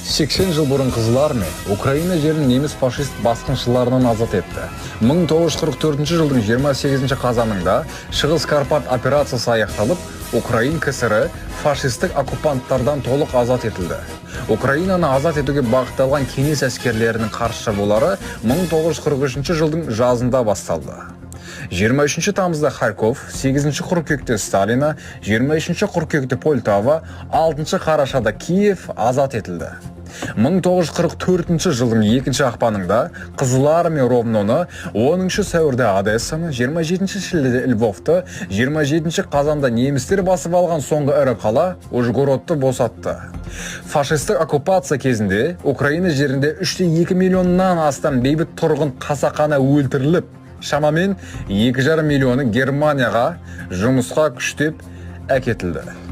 80 жыл бұрын Қызыл Армия Украина жерін неміс фашист басқыншыларынан азат етті. 1944 жылдың 28 қазанында Шығыс Карпат операциясы аяқталып, Украин КСР фашистік оккупанттардан толық азат етілді. Украинаны азат етуге бағытталған кеңес әскерлерінің қарсы шабуылдары 1943 жылдың жазында басталды. 23 тамызда Харьков, 8 қыркүйекте Сталино, 23 қыркүйекте Полтава, 6 қарашада Киев азат етілді. 1944 жылдың 2 ақпанында Қызыл Армия Ровноны, 10 сәуірде Одессаны, 27 шілдеде Львовты, 27 қазанда немістер басып алған соңғы ірі қала Ужгородты босатты. Фашистік оккупация кезінде Украина жерінде 3,2 миллионнан астам бейбіт тұрғын қасақана өлтіріліп, шамамен 2,5 миллионы Германияға жұмысқа күштеп әкетілді.